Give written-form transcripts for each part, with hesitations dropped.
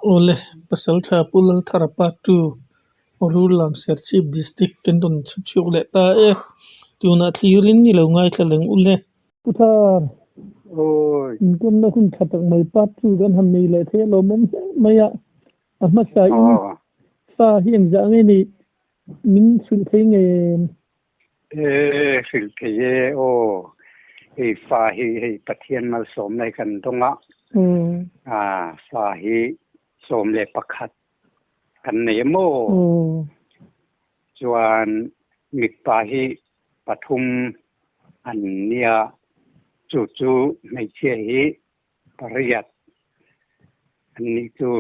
Awle, Pasaltha Pu Lalthara Part Two, Rullam Serchhip District kan rawn chhuk chhuak leh ta e. Tunah thlirin i lo ngaithla leng u le. Pu Thar, inkawmna hun tha tak mai Part Two kan han nei leh thei a lawmawm hle mai a. A hmasa in fa hi engzah nge ni min hrilh thei nge em? E hrilh thei e aw. Hei fa hi hei Pathian malsawmna hi kan dawng a. Fa hi 11 kan nei a maw? Chuan mipa hi pathum an nia, chu chu hmeichhia hi pariat an nih chu.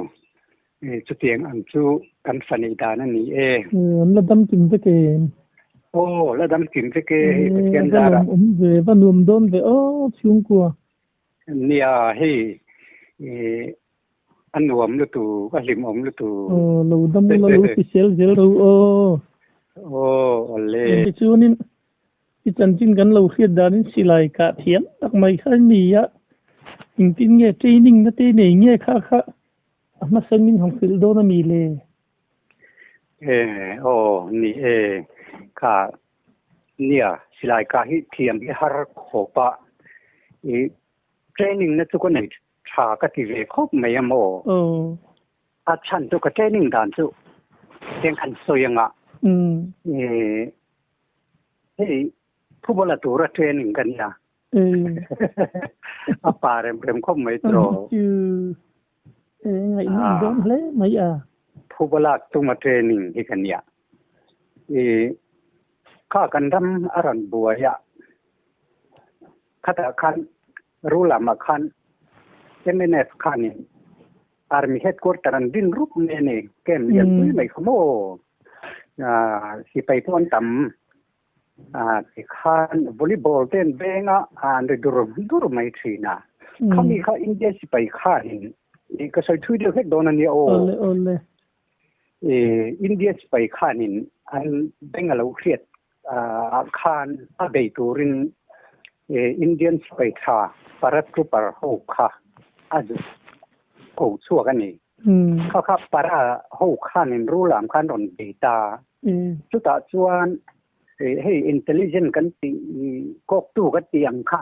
Chutiang ang chu kan fa neih dan a ni e. An la dam kim vek em? Aw, la dam kim vek e, hei Pathian zarah. Va nuam awm ve, va nuam dawn ve aw chhungkua. Nia, hei a nuam lutuk, a hlimawm lutuk. Aw, lo dam ula lo hrisel zel ro aw. Aw, awle. Tichuanin I chanchin kan lo hriat danin silai kah thiam tak mai kha a ni a, engtin nge training na te nei nge kha kha a hmasa min han hrilh dawn a mi le? E, aw, ni e, kha nia, silai kah hi thiam hi har khawp a, i training na chu ka nei tha ka ti ve khawp mai a maw? Aw. A chhan chu ka training dan chu eng han sawi anga, e, Hei football a tura training ka nia. A pa rem rem khawp mai tiraw. Ngaihnawm dawn hle mai a. Football a tuma training hi ka nia. I kha kan ram a rawn buai a. Khatah khan Rulamah khan mnf khanin Army headquarter an din rup mai a ni. Camp lian pui mai kha maw? Sipai pawh an tam. Tikhan volleyball te an veng a, an ri dur dur mai thin a. Khami kha India sipai khanin ka sawi thui deuh hlek dawn a nia aw. Awle awle. India sipai khanin an beng a lo hriat khan a bei turin Indian sipai tha paratrooper ho kha a ko chhuak a ni. Kha kha para ho khanin rulam khan rawn bei ta. Chutah chuan hei intelligent kan tih kawktu kan tih ang kha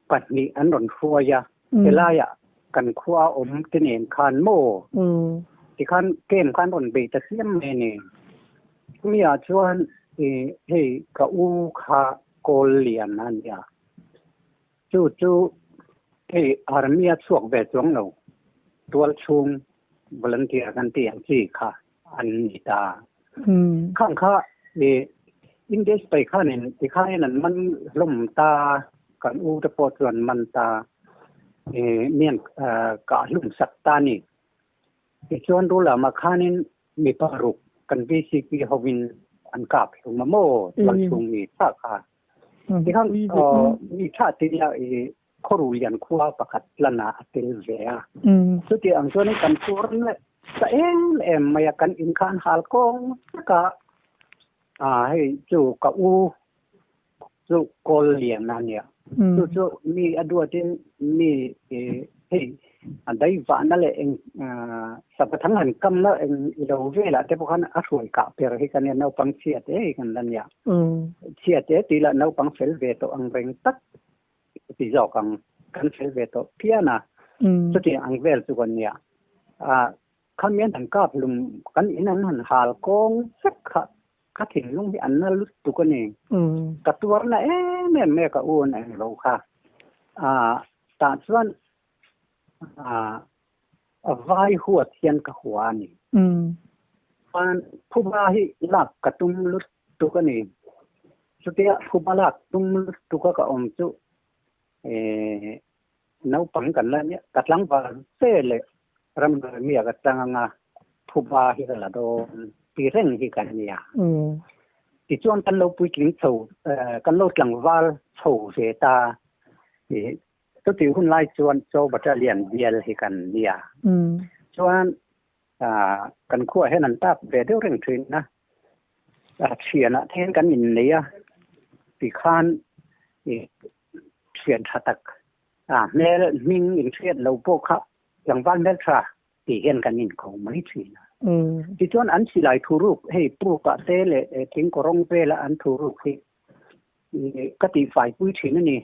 pahnih an rawn hruai a, helaiah kan khua awm te nen khan maw tikhan camp khan rawn bei ta siam mai a ni. Chumi-ah chuan hei ka u kha kawl lian a nia, chu chu hei army-a chhuak ve chuang lo, tual chhung volunteer kan tih ang chi kha an ni ta. Khang kha India sipai khanin tikhain an man hlawm ta, kan u te pawh chu an man ta, mian kah hlum sak ta a ni. Tichuan Rulama khanin mi paruk kan VCP hovin an kap hlum a maw tualchhung mi tha kha. Tikhan mi tha tia Khawrulian khua pakhat lanah a tel ve a. Chuti ang chuanin kan tur leh ta em em mai a, kan in kha an hal kawng vek a. Hei chu ka u chu kawl lian a nia. Chu chu mi a duatin mi hei a daivahna leh eng sava thang han kamna eng ilo velah te pawh khan a hruai kah per hi ka nia, naupang chhia te hi kan la nia. Chhia te tih lah naupang fel ve tawh ang reng tak ti zawk ang kan fel ve tawh phian a, chutiang ang vel chu kan nia. Khami an han kap hlum kan in an han hal kawng vek kha ka thinlung hi an na lutuk a ni. Ka tuar na em em mai a ka u an eng lo kha. Tah chuan vai huat hian ka hua a ni. Chuan phuba hi lak ka tum lutuk a ni. Chutia phuba lak tum lutuk a ka awm chu naupang kan la nia, ka tlangval ve leh ramhnuai mi ah ka tang anga phuba hi ka la dawn ti reng hi kan nia. Tichuan kan lo puitling chho, kan lo tlangval chho ve ta. Chutih hun lai chuan Chaw Battalion bial hi kan nia. Chuan kan khuaah hian an tap ve deuh reng thin a. Thianah te hian kan innei a, tikhan thian tha tak hmel hming inhriat lo pawh kha tlangval hmeltha. Ti hian kan inko mai thin a. Tichuan an silai thuruk hei pukah te leh thingkawrawng vela an thuruk hi ka tihfai pui thin a ni.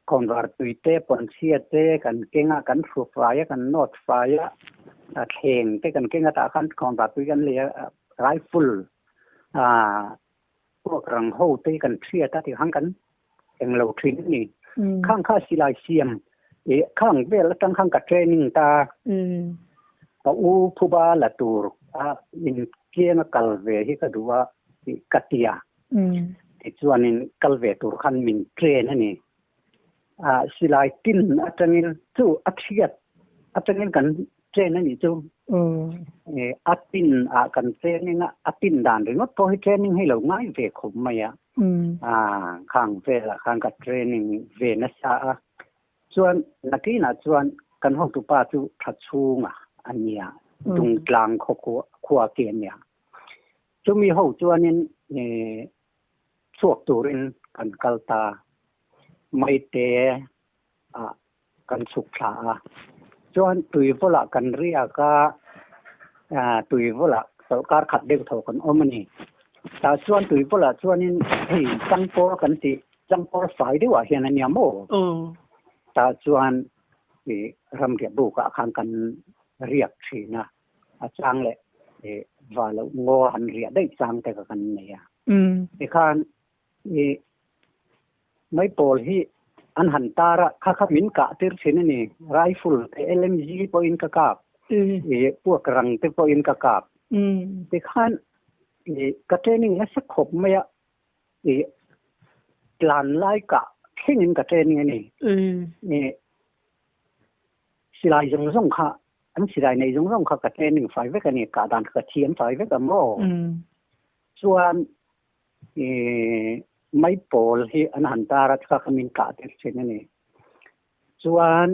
Khawnvar tui te, pawnchhia te kan keng a, kan hruk fai a, kan nawt fai a, thleng te kan keng a tah khan khawnvar tui kan lei a, rifle puak rang ho te kan hriat a tikhan kan englo thin a ni. Khang kha silai siam khang vel atang khan ka training ta ka u phuba la tur a in kianga kal ve hi ka duh a ka ti a. Tichuanin kal ve tur khan min train a ni. Silai tin atangin chu a thiat atangin kan train a nih chu. A tin ah kan training a, a tin dan ringawt pawh hi training hi lo ngai ve khawp mai a. Khang velah khan ka training ve nasa a. Chuan nakinah chuan kan hotupa chu tha chhunga a nia, Dungtlang khua khi a nia. Chumi ho chuanin chhuak turin kan kal ta. Maite ah kan chhuk thla a. Chuan Tuivawlah kan riak a, Tuivawlah sawrkar khat deuh tho kan awm a ni. Tah chuan Tuivawlah chuanin hei Changpawl kan tih, Changpawl fai deuhah hian a nia maw? Tah chuan ramriah bukah khan kan riak thin a. A chang leh va loh ngaw han riah daih chang te kha kan nei a. Tikhan Maipawl hi an han tar a, kha kha min kah tir thin a ni. Rifle te LMG pawhin ka kap, puak rang te pawhin ka kap. Tikhan ka training nasa khawp mai a, tlan lai kah thlengin ka training a ni. Silai zawng zawng kha an silai nei zawng zawng kha ka training fai vek a ni, kah dan kha ka thiam fai vek a maw. Chuan Maipawl hi an han tar a, chutah kha min kah tir thin a ni. Chuan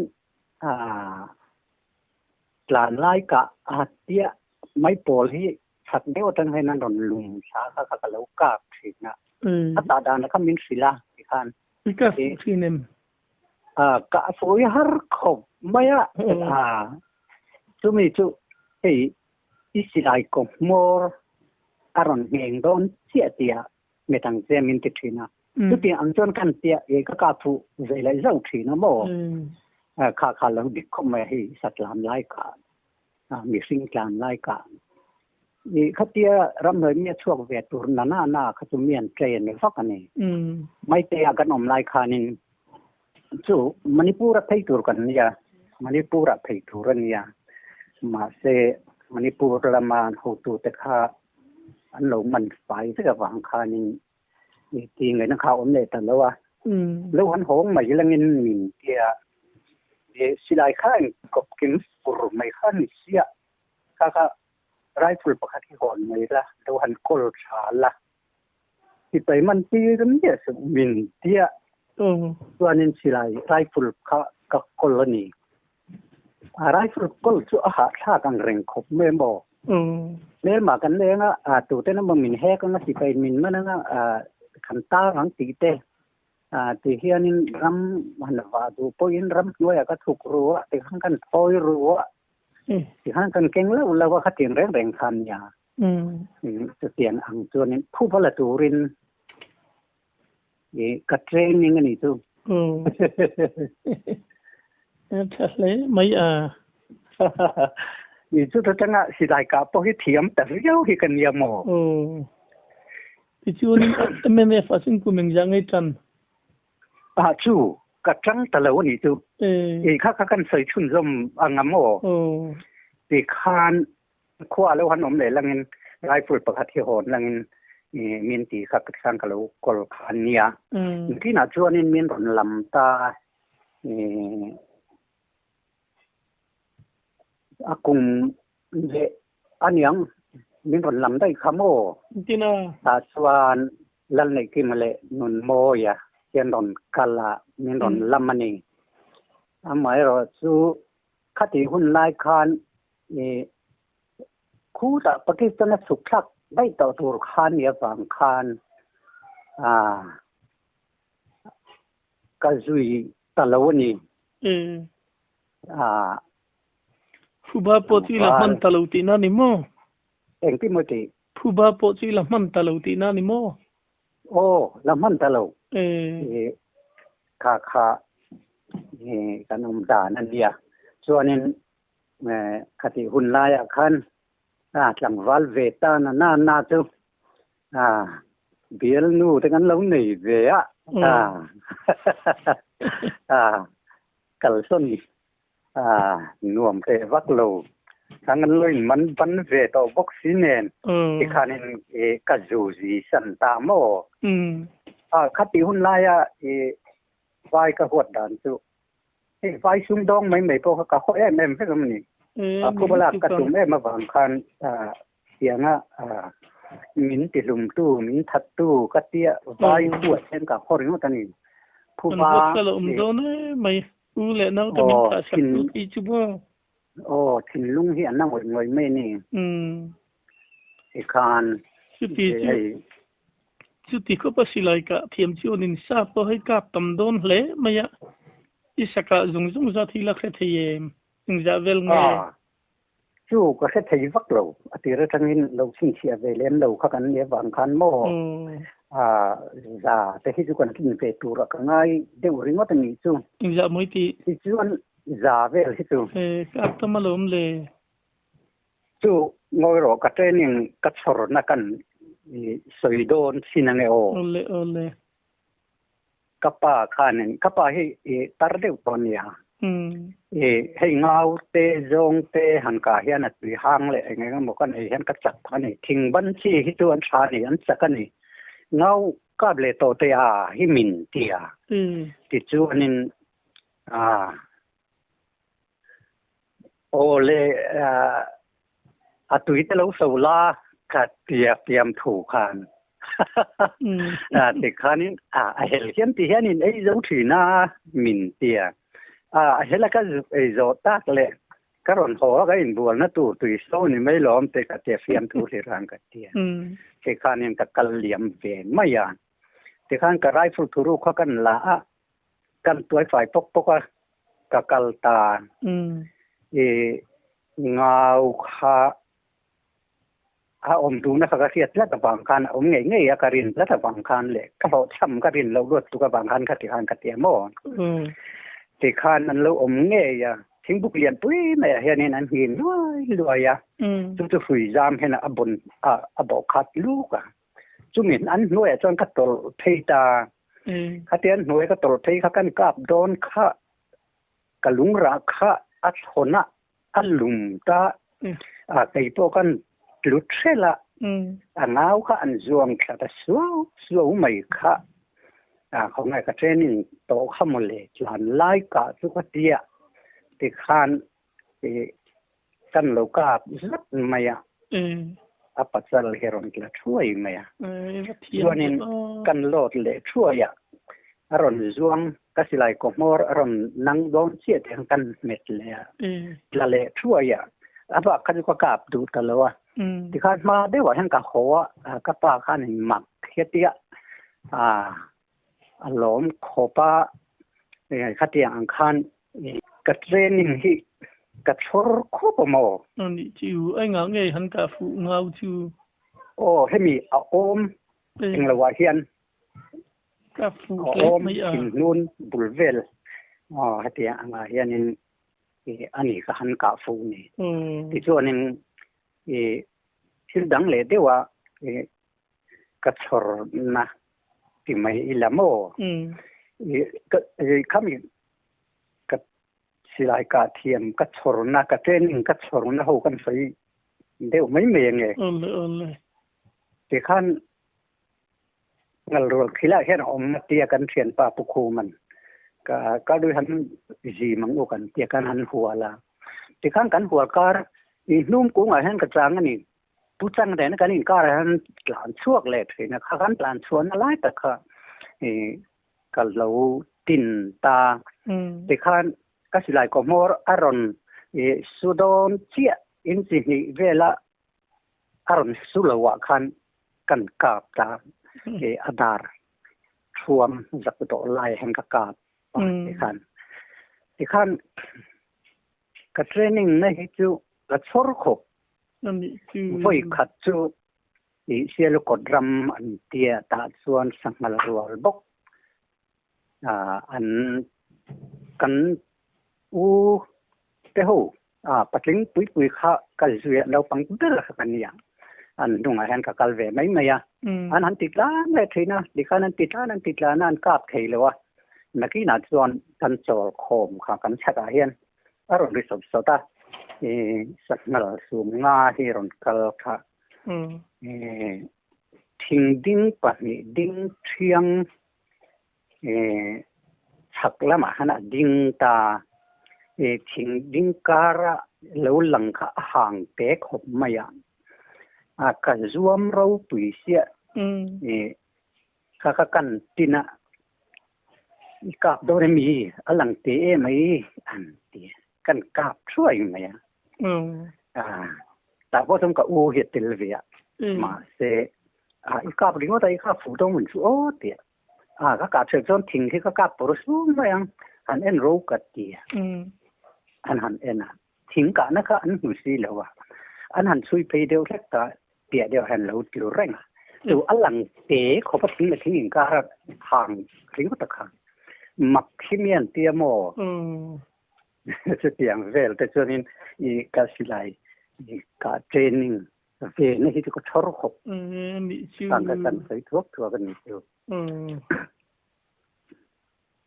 tlan lai kah a tia Maipawl hi chak deuh atang hian an rawn lum thla kha kha ka lo kap thin a. A tah dan kha min hrilh a tikhan. I kap fuh thin em? Kah fuh i har khawp mai a. Chumi chu hei I silai kaw hmawr a rawn ngheng dawn chiah tia mitang che min ti thin a. Chutiang ang chuan kan tia e ka kap fuh ve leh zauh thin a maw? Kha kha lo dik khawp mai a hei satlam lai kah mihring tlan lai kah i khatia ramhnuai mi a chhuak ve tur na na na kha chu mi an train vak a ni. Maite ah kan awm lai khanin Chu Manipur a phei tur kan nia, Manipur ah phei tur a nia. Mahse Manipur lama an hotute kha an lo man fai vek avang khanin ti ngaihna kha a awm leh ta lo a. Lo han hawng mai langin min tia silai kha inkawp kim fur mai kha ni sia. Kha kha rifle pakhat hi hawn mai la, lo han kawl tha la. Sipai man tir miah suh min tia chuanin silai rifle kha ka kawl a ni. A rifle kawl chu a hahthlak ang reng khawp mai maw? Hmelmah kan leng a, a tuten emaw min hek anga sipai min man anga kan tar ang tih te ti hianin ram han vah duh pawhin ram hnuaiah ka thuk ru a tikhan kan thawi ru a tikhan kan keng lauh lauh a khatiang reng reng kha a nia. Chutiang ang chuanin phuba la turin i ka training a nih chu. Tha hle mai a. Ni chu atanga silai kah pawh hi thiam ta viau hi ka nia maw? Tichuanin mnf ah chuan kum engzah ngei tan? Ah chu ka tang ta lo a nih chu. I kha kha kan sawi chhunzawm ang a maw? Tikhan Khua lo han awm leh langin rifle pakhat hi hawn langin min ti kha Pathian ka lo kawl kha an nia. Nitinah chuanin min rawn lam ta a kum leh aniang min rawn lam daih kha maw? Tah chuan Lalneihkima leh Nunmawia hian rawn kal a, min rawn lam a ni. Amaherawhchu Khatih hun lai khan khutah Pakistan a chhuk thlak daih tawh tur kha ni avang khan ka zui ta lo a ni. Phuba pawh chu i la hman ta lo tihna a ni maw? Engtin maw tih? Phuba pawh chu i la hman ta lo tihna a ni maw? Aw, la hman ta lo. Kha kha kan awm dan a nia. Chuanin khatih hun laiah khan tlangval ve ta na na na chu bialnu te kan lo nei ve a. Kalsawn nuam teh vak lo. Thang an lo in man ban ve tawh bawk si nen tikhanin ka zu zi san ta maw? Khati hun laia vai ka huat dan chu hei vai sumdawng mai mai pawh kha ka haw em em vek a ni. Khubalak ka tum em avang khan tianga min tihlumtu, min thattu ka tia vai huat hian ka haw ringawt a ni. Phuba An huat kha la awm dawn em mai. U leh naute min thah sak tu phei chu maw? Aw, thinlung hi an la ngawih ngawih mai a ni. Tikhan Chuti chu chuti khawp a silai kah thiam chu an insa pawh hei kap tam dawn hle mai a. I sakah zung zung zat hi la hre thei em? Engzah vel nge? Chu ka hre thei vak lo, a tir atangin lo chhinchhiah ve lem lo kha kan nih avang khan maw za te hi chu kan tlin ve turah ka ngai deuh ringawt a nih chu. Engzah mawi tih? Tichuan za vel hi chu. He ka ap tam alawm le. Chu ngawi rawh ka training ka chhawrna kan sawi dawn chin ange aw. Awle awle. Ka pa khanin ka pa hi i tar deuh tawh a nia. I hei ngau te zawng te han kah hian a tui hang leh eng eng emaw ka nei hian ka chak a ni. Thing ban chi hi chu an tha a ni, an chak a ni. Ngau kap leh tawh te a hi min ti a. Tichuanin aw le a tui te lo so la ka tia piam thu khan ti khanin a hel hian ti hianin ei zo thin a min tia a hela ka zuk ei zo tak le ka rawn haw a ka inbualna tur tui so ni mai lawm te ka tia fiam thu hlir ang ka tia ti khanin ka kal liam ve mai a ti khan ka rifle thuru kha kan la a Kan tuai fai pawk pawk a, ka kal ta. I ngau kha a awm duhna kha ka hriat tlat avang khan a awm ngei ngei a, ka rin tlat avang khan leh ka hlawhchham ka rin loh luat tuk avang khan kha ti khan ka ti a maw? Ti khan an lo awm ngei a, thingbuk lian pui maiah hianin an nghin luai luai a, chu chu hrui zam hian a bawn a bawh khat luk a. Chumin an hnuaiah chuan ka tawlh phei ta. Khati an hnuai ka tawlh phei kha kan kap dawn kha ka lungrah kha a thlawn a, a lum ta. A kei pawh kan tlu hrel a, a ngau kha an zuang thla ta suau suau mai kha. A khawngaih ka training tawh kha mawle tlan lai kah chu ka tia tikhan Kan lo kap zat mai a, a pasal hi rawn tla thuai mai a. Chuanin kan load leh thuai a, a rawn zuang ka silai kaw hmawr a rawn nang dawn chiah te khan kan hmet leh a, tla leh thuai a, a bak kha chu ka kap duh ta lo a. Tikhan hma deuhah hian ka haw a, ka pa khanin mak hiatia a lawm khawp a, khatiang ang khan Ka training hi ka chhawr khawp a maw? Anih chu, ai ngah ngei han kah fuh ngau chu. Aw, hemi a awm englo ah hian ka fuh a hle awm mai a. Thinhnun bul vel aw hetiang angah hianin ani ka han kah fuh ni. Tichuanin thil dang leh deuh a ka chhawrna ti mai ila maw? Khami ka silai kah thiam ka chhawrna ka training ka chhawrna ho kan sawi deuh mai mai ange. Awle awle. Tikhan ngalrual khilah hian a awm tia kan thianpa Pu Khuman ka ka lui han zi mang u kan tia kan han hual a. Tikhan kan hual kar i hnum kungah hian ka chang a ni. Tu chang nen kan inkar ah hian tlan chhuak leh thin a, kha kan tlan chhuahna lai tak kha i ka lo tin ta. Tikhan ka silai kaw hmawr a rawn i su dawn chiah in chi hnih vela a rawn su lo ah khan kan kap ta i a dar thuam zak dawh lai ah hian ka kap a tikhan. Tikhan ka training na hi chu. Ka chhawr khawp. Vawi khat chu i Sialukawt ram an tia tah chuan sanghal rual bawk an kan u te ho patling pui pui kha kal zui a naupang ber kha ka nia an hnungah hian ka kal ve mai mai a an han ti tlan leh thin a tikhan an ti tlan an ti tlan a an kap thei lo a nakinah chuan kan chawl khawm kha kan chhakah hian a rawn ri sawt sawt a, sanghal sum nga hi rawn kal kha thing ding pahnih ding thiang chhak lamah khan a ding ta, thing ding kara lo lang kha a hang te khawp mai a, ka zuam ropui siah Kha ka kan tin a, i kap dawn emi a lang te em ai an ti a, kan kap thuai mai a. Tah pawh chuan ka u hi a tel ve a, mahse i kap ringawt a i kap fuh dawn mun chu aw ti a, ka kap hreh chuan thing hi ka kap pawr sum mai ang, han en ro ka ti a, an han en a, thing kahna kha an hmu si lo a, an han chhui phei deuh hlek ta piah deuh hian lo tlu reng a, chu a lang te khawp a thing leh thing inkar a hang ringawt a kha mak hi mi an tia maw? Chutiang vel te chuanin i ka silai i ka training ve na hi chu ka thawr khawp ang ka kan sawi thuak thuak a ni chu.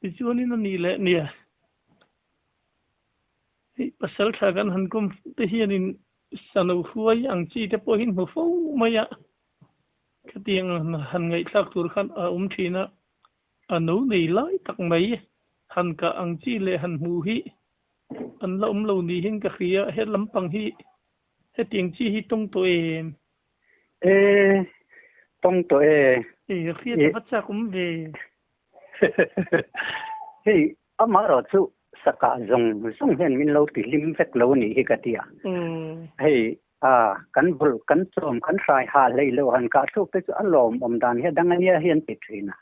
Tichuanin a nih leh nia. Hei pasal tha kan han kawm te hianin sano hruai ang chi te pawh hi hmu fo mai a, khatiang han ngaihthlak tur khan a awm thin a, a no nei lai tak mai han kah ang chi leh han hmu hi an la awm lo niin ka hria, he lampang hi hetiang chi hi tawng tawh em? E, tawng tawh e. E, hriat a va chak awm ve. Hei Amaherawh chu sakah zawng zawng hian min lo ti hlim vek lo anih hi ka ti a. Hei a kan bul kan chawm kan hrai ha hlei lo han kah thluk te chu a lawm awm dan hi a dang ania hi an ti thin a.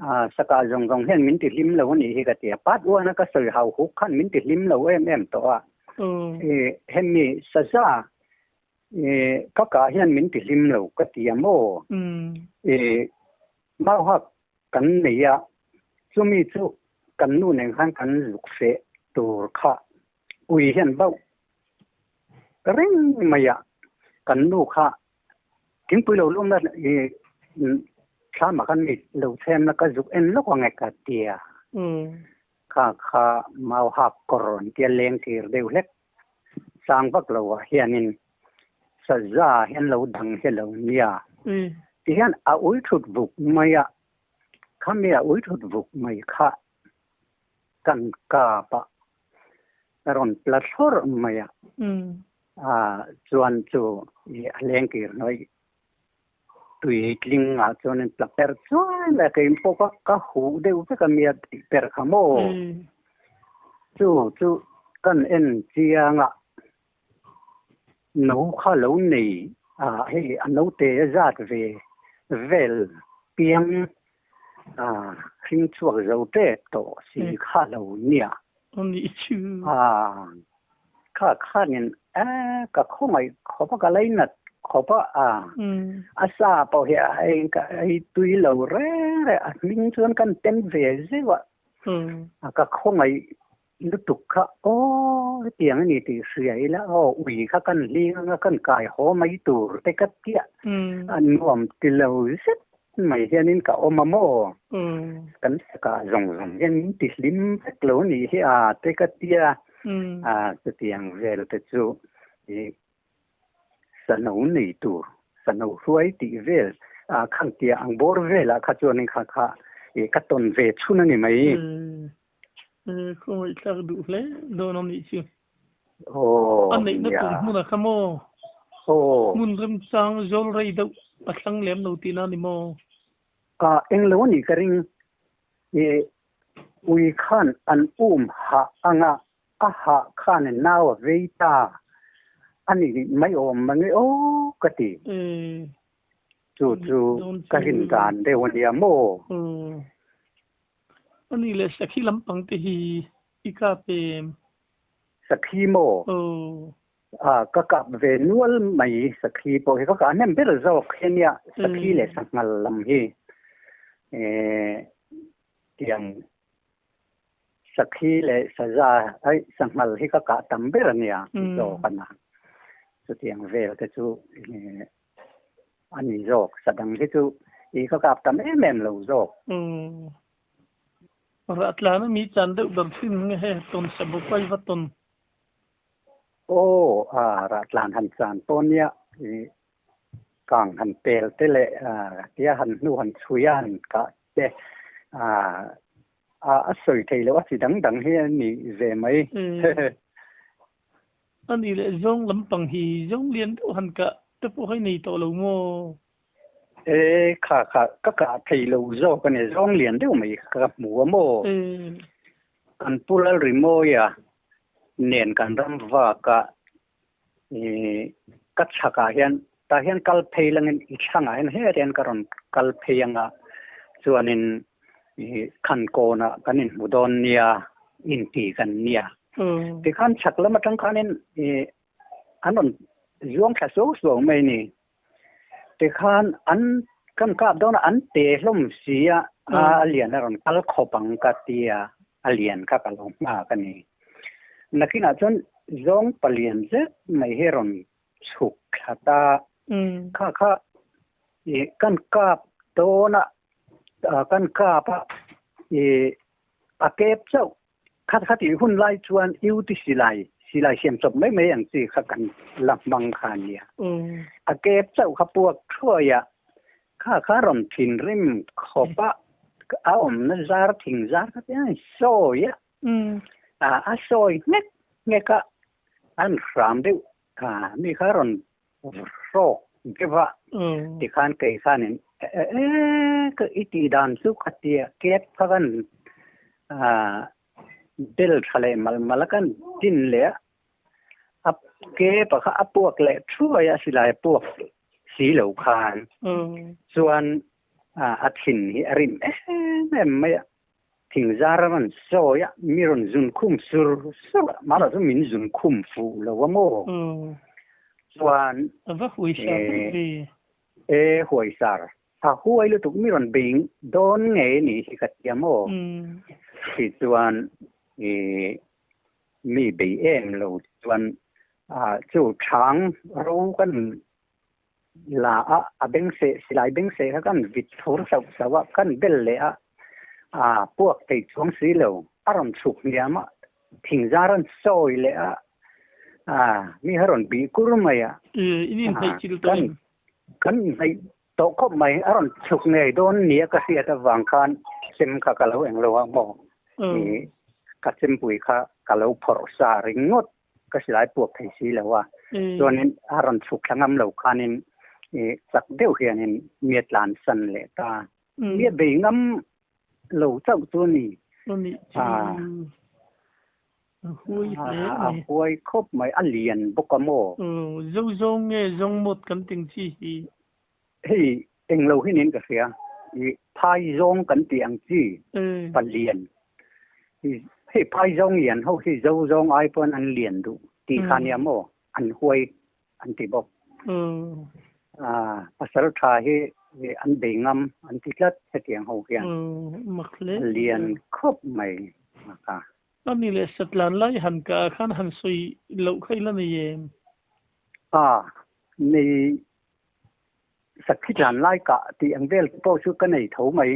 A sakah zawng zawng hian min ti hlim lo anih hi ka ti a. Part one a ka sawi hau huk khan min ti hlim lo em em tawh a. Hemi saza ka kah hian min ti hlim lo ka ti a maw? Mauhak kan nei a, chumi chu kan nu nen khan kan zuk feh tur kha ui hian bauh reng mai a, kan nu kha thingpui lo lum la i thlamah khan mi lo chhem la ka zuk en lawk ang e ka ti a, kha kha mau hak kawr an tia leng tir deuh hlek sang vak lo ah hianin saza hian lo dang hi lo nia ti hian a ui thut vuk mai a, khami a ui thut vuk mai kha kan kap a rawn tla thlawr mai a, chuan chu a leng kir hnuai tui tling ah chuan in tla per chuai mai a, keimah pawh kha ka huh deuh vek a nia tih per kha maw chu chu kan en chiang a no kha lo nei a hei a note a zat ve vel piang a hring chhuak zo tep tawh si kha lo nia a Kha khanin a ka khawngaih khawp a, ka lainat khawp a, a a sa pawh hi a ei tui lo reng reng a, hming chuan kan tem ve zeuh a, a ka khawngaih lutuk kha aw hetiang a ni tih hria ila aw ui kha kan hling anga kan kai haw mai tur te ka tia a nuam ti lo zet mai hianin ka awm a maw kan sakah zawng zawng hian min ti hlim vek lo a nih hi a te ka tia. A chutiang vel te chu i sano nei tur, sano hruai tih vel a khang tia ang bawr velah kha chuanin kha kha i ka tawn ve chhun a ni mai. Khawngaih thlak duh hle dawn a nih chu. A neihna tur hmunah kha maw? Hmun remchang zawl rei deuh a thlang lem lo tihna a ni maw? Englo a nih ka ring. I Ui khan an um hah anga a hah khan nau a vei ta a ni mai awm mange aw ka ti. Chu chu ka rin dan deuh a nia maw? A ni leh sakhi lampang te hi i kap em? Sakhi maw? Aw. A ka kap ve nual mai sakhi pawh hi ka kah hnem ber zawk hi ania sakhi leh sanghal lam hi eh tiang sakhi leh saza ai sanghal hi ka kah tam ber ania zawk ana chutiang vel te chu eh ani zawk sadang hi chu i ka kap tam em em lo zawk. Rah tlan a mi chan deuh ber thin nge he tawn sabupai va tawn. Aw, a rah tlan han chan pawh nia i kang han pel te leh tia han hnu han chhui a han kah te a a sawi thei loh a chi dang dang hi a ni ve mai. A nih leh zawng lampang hi zawng lian deuh han kah te pawh hi nei tawh lo maw? E kha kha ka kah thei lo zawk a ni zawng lian deuh mai ka hmu a maw? Kan Pu Lalrimawia nen kan ram vak a, ka chhakah hian tah hian kal phei langin i thlangah hian hetiang hian ka rawn kal phei anga chuanin khan kawnah kan inhmu dawn nia inti kan nia. Tikhan chhak lam atang khanin an rawn zuang thla suau suau mai a ni. Tikhan an kan kap dawn a an te hlawm si a, a lian a rawn kal khawp ang ka ti a, a lian kha ka lo nghak a ni. Nakinah chuan zawng palian zet mai hi a rawn chhuk thla ta, kha kha ih kan kap dawn a, kan kap a ih a kep chauh Khat khat ih hun lai chuan UT silai, silai siam chawp mai mai ang chi kha kan la hmang kha a nia. A kep chauh kha puak thuai a, kha kha rawn thinrim khawp a, a awmna zar thing zar kha te a sawi a, a sawi nghek nghek a, an hram deuh a, mi kha rawn hrawk deuh a, tikhan kei khanin e ka i tih dan chu ka tia kep kha kan bel tha leh mal mal a kan din leh a, a kep a kha a puak leh thuai a silai a puak si lo khan chuan a thin hi a rim em em mai a. Thingzar a rawn sawi a, mi rawn zun khum sur sur a, mahla chu min zun khum fuh lo a maw? Chuan A va huai sar deuh ve. E huai sar, a huai lutuk mi rawn bei dawn ngei a nih hi ka ti a maw? Ti chuan i mi bei em lo chuan chu chhang ro kan La a, a beng seh, silai beng seh kha kan vit thur sauh sauh a, kan bel leh a, aa puak thei chuang si lo, a rawn chhuk hniam a, thingzar an sawi leh a, aa mi kha rawn bih kur mai a, In inhnaih chil tawh em? Kan inhnaih tawh khawp mai, a rawn chhuk ngei dawn nia ka hriat avang khan chem kha ka lo englo a maw, ka chempui kha ka lo phawrh sa ringawt. Ka silai puak thei si lo a, chuanin a rawn chhuk thla ngam lo khanin chak deuh hianin mi a tlan san leh ta. Mi a bei ngam lo chauh chu a ni. A huai khawp mai, a lian bawk a maw? Zo zawng nge zawng mawt kan ting chi hi? Hei englo hi niin ka hria, phai zawng kan tih ang chi palian Hei phai zawng lian ho hi zo zawng ai pawn an lian duh tih kha nia maw an huai an ti bawk. Pasal tha hi an bei ngam an ti tlat hetiang ho hian. Lian khawp mai a. Ani leh Satlan lai han kah ah khan han sawi loh kha ila nei em? A, nei Sakhi tlan lai kah tih ang vel pawh chu ka nei tho mai.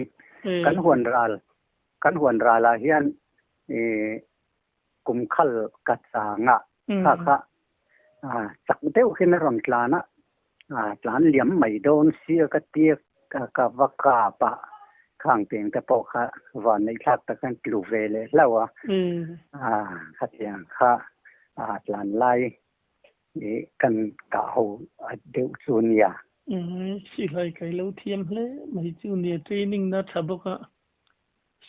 Kan huan ral Kan huan ralah hian kum khal ka chang a, kha kha chak deuh hian a rawn tlan a, tlan liam mai dawn sia ka tia ka va kap a, khang teng te pawh kha van neih thlak tak hian tlu ve leh hlauh a, khatiang kha tlan lai kan kah ho deuh chu nia. Silai kai lo thiam hle mai chu nia, training na tha bawk a.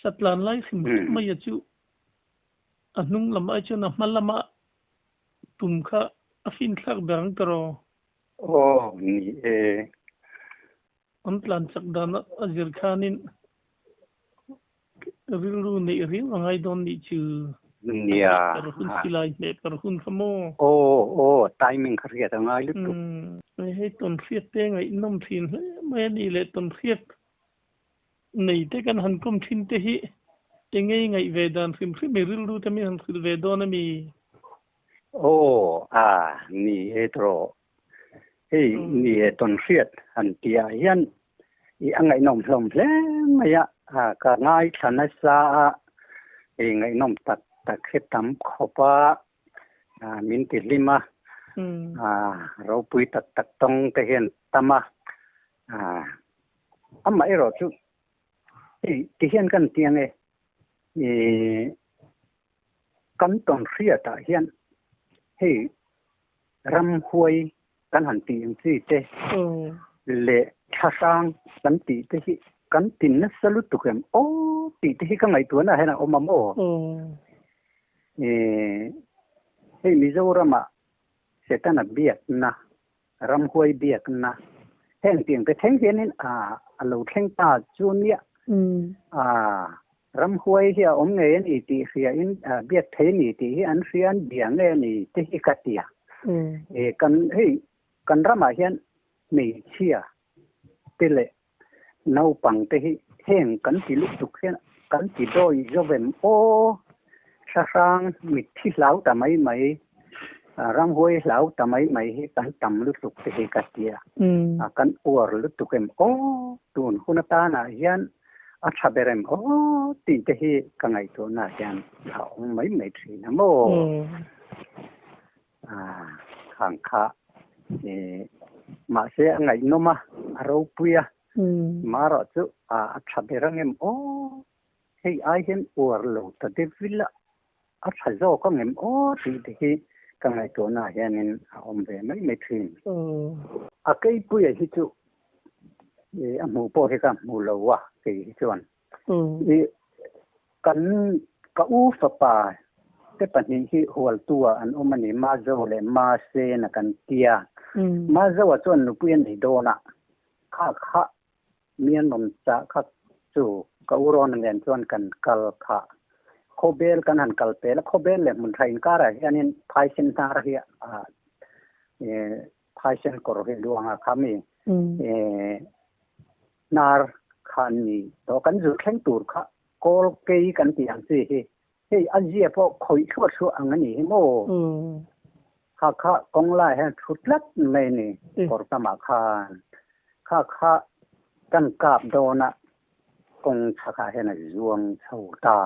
Satlan lai hrim hrim mai a chu a hnung lam ai chuan a hma lama tum kha a finthlak ber ang tawh rawh. Aw ni e. An tlan chak dan a zir khanin rilru neih riau a ngai dawn nih chu. Nia. Per hun silai hmeh per hun kha maw? Aw aw timing kha hriat a ngai lutuk. Hei tawnhriat te ngaihnawm thin hle mai a nih leh tawnhriat nei te kan han kawm thin te hi engei ngaih ve dan hrim hrim i rilru te min han hrilh ve dawn a mi? Aw a ni e tawh. Hei ni e tawnhriat han tih ah hian i a ngaihnawm hlawm hle mai a, ka ngaithla nasa a, i ngaihnawm tak tak hi tam khawp a, min ti hlim a, ropui tak tak tawng te hian tam a, amaherawh chu hei ti hian kan ti ang e, i kan tawnhriatah hian hei ramhuai kan han tih ang chi te leh thlahrang kan tih te hi kan tin nasa lutuk em aw tih te hi ka ngaihtuahna ah hian a awm a maw? Hei Mizoramah Setana biakna, ramhuai biakna heng tiang te thleng hianin a lo thleng ta chu nia. Ramhuai hi a awm ngei a ni tih hria in biak thei a ni tih hi an hria an bia nge a ni te hi ka ti a. Kan hei kan ramah hian hmeichhia te leh naupang te hi heng kan ti lutuk hian kan ti dawi zawvem aw thlahrang mitthi hlau ta mai mai ramhuai hlau ta mai mai hi kan tam lutuk te hi ka ti a. Kan uar lutuk em aw tun hun atanah hian A tha ber em aw tih te hi ka ngaihtuahna hian a awm mai mai thin a maw? Khang kha mahse a ngaihnawm a, a ropui a, marawh chu a tha ber ang em aw? Hei ai hian uar lo ta deuh ila a tha zawk ang em aw tih te hi ka ngaihtuahna hianin a awm ve mai mai thin. A keipuia hi chu a hmuh pawh hi ka hmu lo a kei hi chuan. I kan ka u fapa te pahnih hi hualtua an awm a ni, Mazo leh Masena kan tia. Mazoa chuan nupui a nei dawn a, kha kha Mianawm chah kha chu ka u rawn nen chuan kan kal kha. Khawbel kan han kal pel a, khawbel leh hmun tha inkarah hianin phaisen hnar hi phaisen kawr hi luang a kha mi hnar kha an ni tawh. Kan zir thleng tur kha kawl kei kan tih ang chi hi hei a zia pawh khawih thluah thluah ang a ni hi maw? Kha kha kawng lai hian thu tlat mai a ni kawr tamah khan. Kha kha kan kap dawn a kawng chhakah hian a zuang chho ta.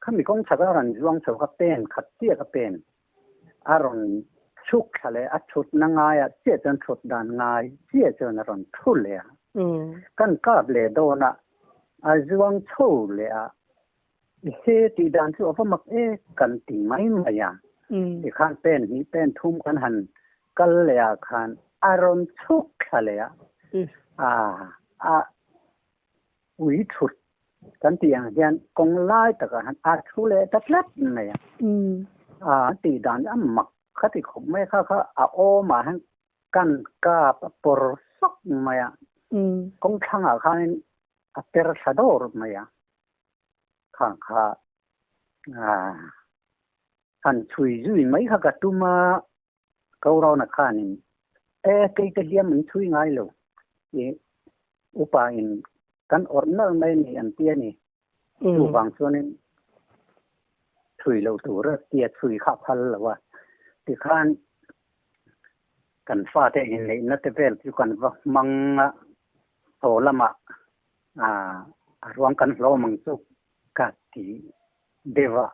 Khami kawng chhaka rawn zuang chho kha pen khat chiah ka pen a rawn chhuk thla leh a thutna ngaiah chiah chuan thut dan ngai chiah chuan a rawn thu leh a. Kan kap leh dawn a a zuang chho leh a He tih dan chu a va mak e kan ti mai mai a. Tikhan pen hnih pen thum kan han kal leh ah khan a rawn chhuk thla leh a, a a ui thut kan tih ang hian kawng lai takah han a thu leh ta tlat mai a. A tih dan a mak kha ti khawp mai kha kha a awmah hian kan kap a pawr sawk mai a. Kawng thlangah khanin a per thla dawr mai a. Khang kha han chhui zui mai kha ka tum a, Kaurona khanin e kei te hliam an chhui ngai lo i upa in kan awrh nalh mai a ni an ti a ni. Chuvang chuanin chhui lo tur a tia chhui kha a phal lo a. Tikhan kan fate inneihna te vel chu kan va hmang a, thaw lamah a ruang kan hlawm ang chu ka ti deuh a.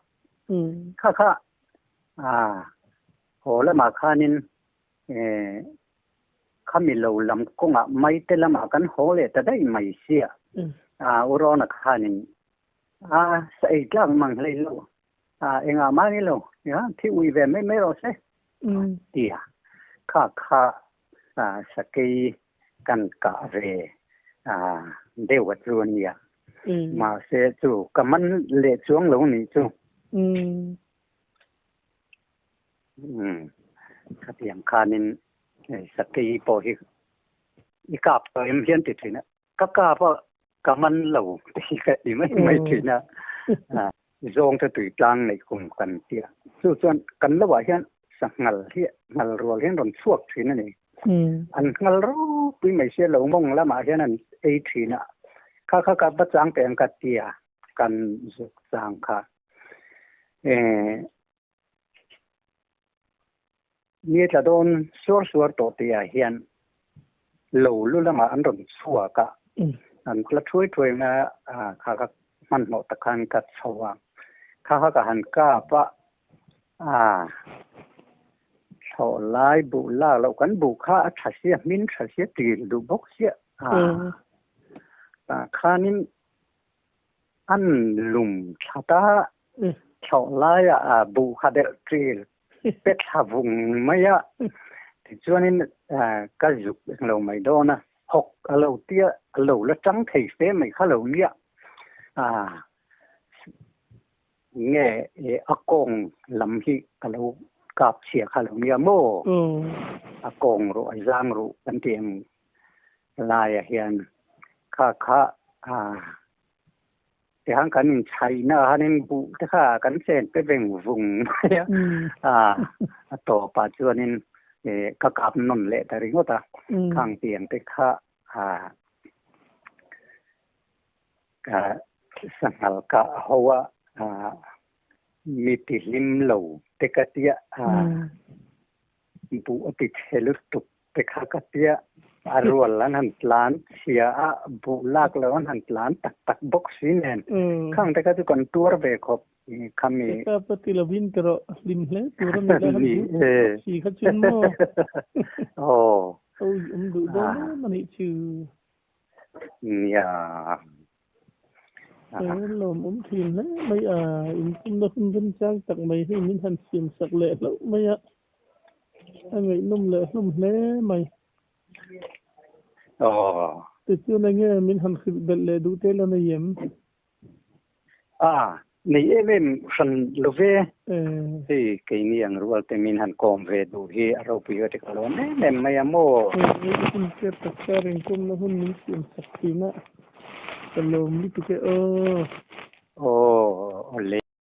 Kha kha haw lamah khanin khami lo lam kawngah maite lamah kan haw leh ta daih mai sia. U Rawna khanin a sa ei tlak mang hlei lo, engah mah ni lo, thi ui ve mai mai rawh se a ti a. Kha kha sakei kan kah ve deuh a chu a nia. Mahse chu ka man leh chuang lo nih chu. Khatiang khanin sakei pawh hi i kap tawh em hian ti thin a. Ka kap a ka man lo te hi ka ti mai mai thin a. Zawngte tui tlang neih kum kan tia. Chu chuan kan lo ah hian sanghal hi nghal rual hian rawn chhuak thin a ni. An nghal ropui mai sia lo mawng lamah hian an ei thin a. Kha kha ka va chang teh ang ka tia kan zuk chang kha. Ni tla dawn suar suar tawh tih ah hian lo lu lamah an rawn chhuak a, an la thuai thuai mai a, kha kha hmanhmawh tak khan ka chho a, kha kha ka han kap a, thlawh lai buh lak loh kan buh kha a tha sia, hmin tha sia, til duh bawk sia, tah khanin An lum thlat a, thlawh laiah a buh kha deuh ṭil pe thla vung mai a. Tichuanin ka zuk englo mai dawn a, hawk a lo tia a lo la ṭang thei fe mai kha lo nia. Nge a kawng lam hi ka lo kap chhia kha lo nia maw? A kawng ruh, a zang ruh kan tih ang laiah hian kha kha tihan kan inchhaina hanin buh te kha kan chen pe veng vung mai a, a tawpah chuanin ka kap nawn leh ta ringawt a, khang tiang te kha sanghal kah ho a mi ti hlim lo te ka tia buh a ti chhe lutuk te kha ka tia a rual an han tlan chhia a buh lak lo an han tlan tak tak bawk si nen khang te kha chu kan tuar ve khawp khami ka pa ti lovin te rawh hlim hle tur a ni la han buh si kha chun maw aw oi um duh dawn em anih chu nia Lawmawm thin hle mai a, inpumna hun remchang tak mai hi min han siam sak leh hlauh mai a, a ngaihnawm leh hlawm hle mai. Tichuan enge min han hrilh belh leh duh tel a nei em? A, nei em em hran lo ve. Hei keini ang rual te min han kawm ve duh hi a ropui a ti ka lawm em em mai a maw? Hei hun chep tak kar inkawmna hun min siam sak thin a, ka lawm lutuk e aw. Aw, aw le.